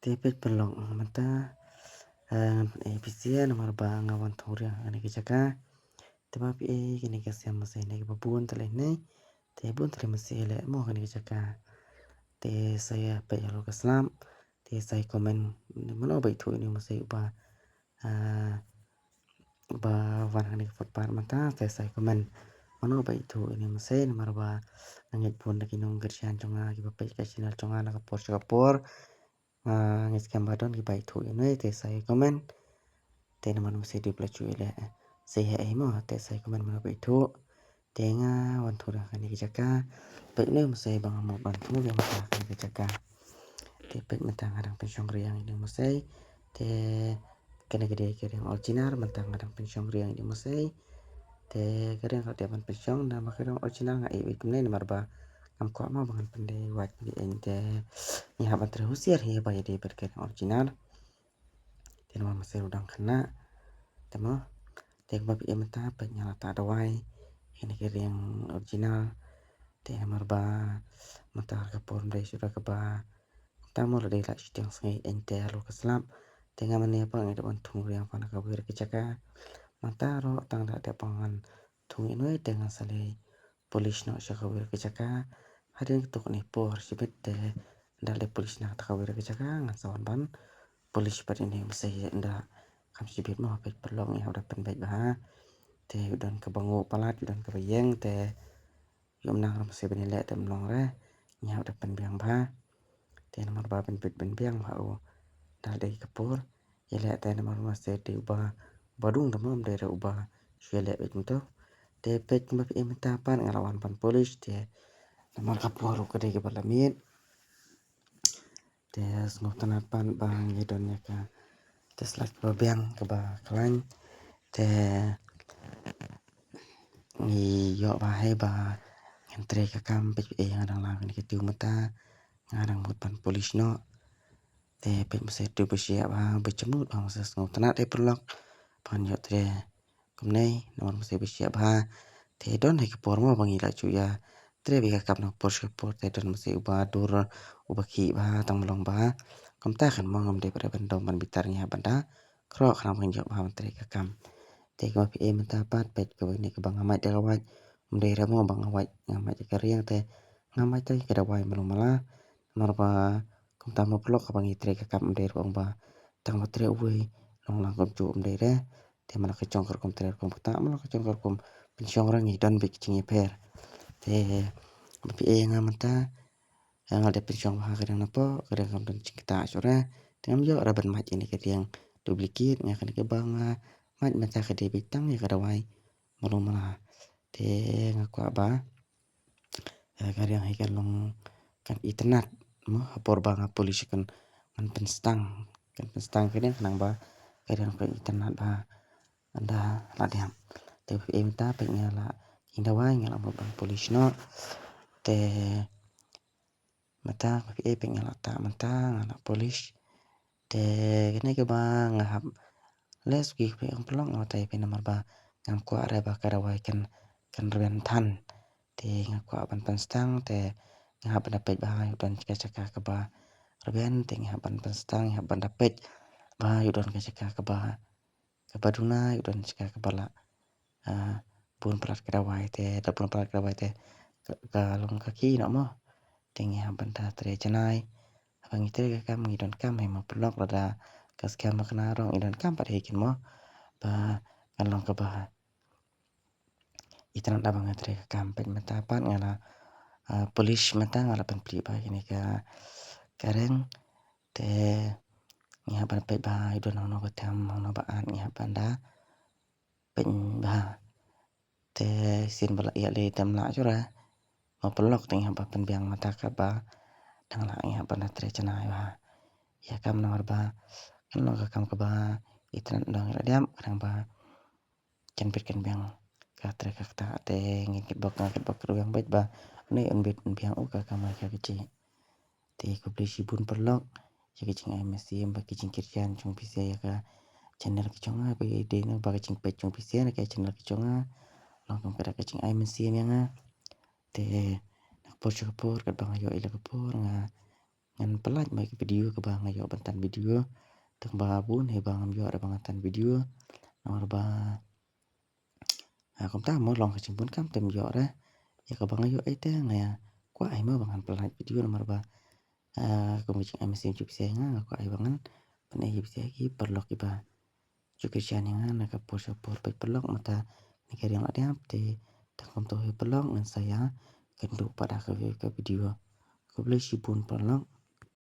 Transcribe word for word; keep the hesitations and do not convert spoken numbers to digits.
Te peit paralok mynta, eh, ngan pyni phi sha namar ba nga wan thung riang ha kane ka jaka. Te ma phi e kane ka sem ma sei ne kaba bun tylli ne. Te bun tylli ma sei leh mo ha kane ka jaka. Te sa ïa peit halor ka slap. Te sa ïa comment mano ba ithuh ïa une u ma sei uba, ah, ba wan ha kane ka footpath mynta, te sa ïa comment mano ba ithuh ïa une u ma sei namar ba nga ngeit bun na ki nongkyrshan jong nga kiba peit ka channel jong nga na ka por sha ka por. Nga ngeit skhem ba don kiba ithuh ïa une, te sa ïa comment. Te namar ma sei dei ba la shu ïaleh, sa ïa heh mo, te sa ïa comment mano ba ithuh. Te nga wan thung riang ha kane ka jaka. Peit une u ma sei ba nga mut ban thung riang mynta ha kane ka jaka. Te peit mynta nga dang pynshong riang ïa une u ma sei. Te kane ka dei ka riang original, mynta nga dang pynshong riang ïa une u ma sei. Te ka riang ka dei ban pynshong, namar ka riang original nga ïeit kumne namar ba ngam kwah mo ba ngan pyndei wait pyndei eiñ, te ngi hap ban trei husiar hi ba ïadei bad ka riang original. Te namar ma sei ruh dang khynnah. Te mo, te kumba phi e mynta peit nga la tah dawai ïa kane ka riang original. Te namar ba mynta ka por ym dei shuh da kaba mynta mo, la dei la shiteng sngi eiñ te halor ka slap. Te nga mane pat nga dei ban thung riang pat na kawei ka jaka. Mynta ruh tang da dep ba ngan thung ïa une te ngan sa leit polish noh sha kawei ka jaka. Hadien katto katne por shibit te da leit polish na kata kawei ka jaka ngan sa wan ban polish pat ïa une u ma sei da. Kham shibit mo, peit paralok, ngi hap da pynbeit bha. Te u don kaba nguh palat, u don kaba ïeng, te ïoh nang ruh ma sei ban ïaleh te ym long re. Ngi hap da pynbiang bha. Te namar ba pynbeit pynbiang bha u da dei ka por ïaleh, te namar ma sei dei uba, uba dung da mo, ym dei re uba shu ïaleh beit mynta. Te peit kumba phi e mynta pat nga la wan ban polish, te namar ka por ruh ka dei kaba la miet. Te sngewtynnat pat ba ngi don ïa ka, te slide kaba biang kaba khlaiñ. Te ngi ïoh bha hi ba ngan trei ka kam, peit phi e nga dang lam kane ka tiew mynta, nga dang mut ban polish noh. Te peit ma sei tiew ba shiah bha, ba jemut bha, ma sei sngewtynnat hi paralok. Ban ïoh trei kumne namar ma sei ba shiah bha. Te don hi ka por mo ba ngi la shu ïa trei beit ka kam na ka por sha ka por, te don ma sei uba dur, uba khih bha, tang ba long bha. Kumta kan mo, ngam dei pat ban dom ban bitar, ngi hap ban da khroh khnang ba ngin ïoh bha ban trei ka kam. Te kumba phi e mynta pat peit kawei ne kaba nga mait da ka wait. Ym dei re mo ba nga wait, nga mait da ka riang, te nga mait da ka dawai malu mala. Namar ba kumta mo paralok, kaba ngi trei ka kam ym dei re ba ong ba tang ba trei uwei long lang kumjuh, ym dei re. Te man la ka jong ka rukom trei rukom ktah, man la ka jong ka rukom pynshong ruh ngi don beit ka jingïapher. Te ma phi e nga mynta nga la dep pynshong bha ka riang napoh, ka riang kam don jingktah shuh re. Te ngam ïoh re ban mait ïa kane ka riang duplicate, nga kane kaba nga mait mynta ka dei beit tang ïa ka dawai malu mala. Te nga kwah ba, eh, ka riang hi kan long kan itynnat mo, ha por ba nga polish kan, kan pynstang, kan pynstang ka riang khnang ba ka riang kan itynnat bha. Ynda la dep. Te phi e mynta peit nga la ïeng dawai, nga la mut ban polish noh. Te mynta phi e peit nga la tah mynta, nga la polish. Te kane kaba nga hap leh suki phi ong paralok, nga batai phi namar ba ngam kwah re ba ka dawai kan, kan rben than. Te nga kwah ban pynstang, te nga hap ban da peit bha ïoh don ka jaka kaba rben, te nga hap ban pynstang, nga hap ban da peit bha ïoh don ka jaka kaba, kaba duna, ïoh don jaka kaba la, ah, bun palat ka dawai, te da bun palat ka dawai te ka, ka long ka khih noh mo. Te ngi hap ban da trei janai. Haba ngi trei ka kam ngi donkam hi mo paralok, lada ka skhem ba kane ruh ngi donkam pat hi kin mo. Ba kan long kaba itynnat haba nga trei ka kam. Peit mynta pat nga la, ah, polish mynta, nga la pynplie bha kine ka, ka reng. Te ngi hap ban peit bha ïoh don hangno ba them, hangno ba at, ngi hap ban da peit bha. Te sien ba la ïaleh te ym lah shuh re mo paralok, te ngi hap ban pynbiang mynta katba dang lah, ngi hap ban da trei janai bha. Ïa kam namar ba kan long ka kam kaba itynnat, dang ïa la dep khnang ba kin bit kin biang ka trei ka ktah. Te ngin kitbok, nga kitbok ruh biang beit ba une un bit un biang u ka kamai ka kjih. Te khublei shibun paralok ïa ka jingai mynsiem bad ka jingkyrshan jong phi sha ïa ka channel ka jong nga, ba dei na ba ka jingpeit jong phi sha na ka channel ka jong nga long kum ka da ka jingai mynsiem ïa nga. Te na ka por sha ka por katba nga ïoh ïa la ka por nga ngan pynlait mo ïa ka video kaba nga ïoh ban tan video. Tang ba bun hi ba ngam ïoh da ba ngan tan video. Namar ba, ah, kumta mo long ka jingbun kam te ym ïoh re. Ïa kaba nga ïoh ei te nga ïa kwah ei mo ba ngan pynlait video namar ba, ah, kum ka jingai mynsiem jong phi sha nga, nga kwah ei ba ngan pynlait ïa phi sha ki paralok kiba ju kyrshan ïa nga na ka por sha por. Peit paralok, mynta na ka riang la dep te tang kumta hi paralok ngan sa ïa kynduh pat ha ka, ka video. Khublei shibun paralok.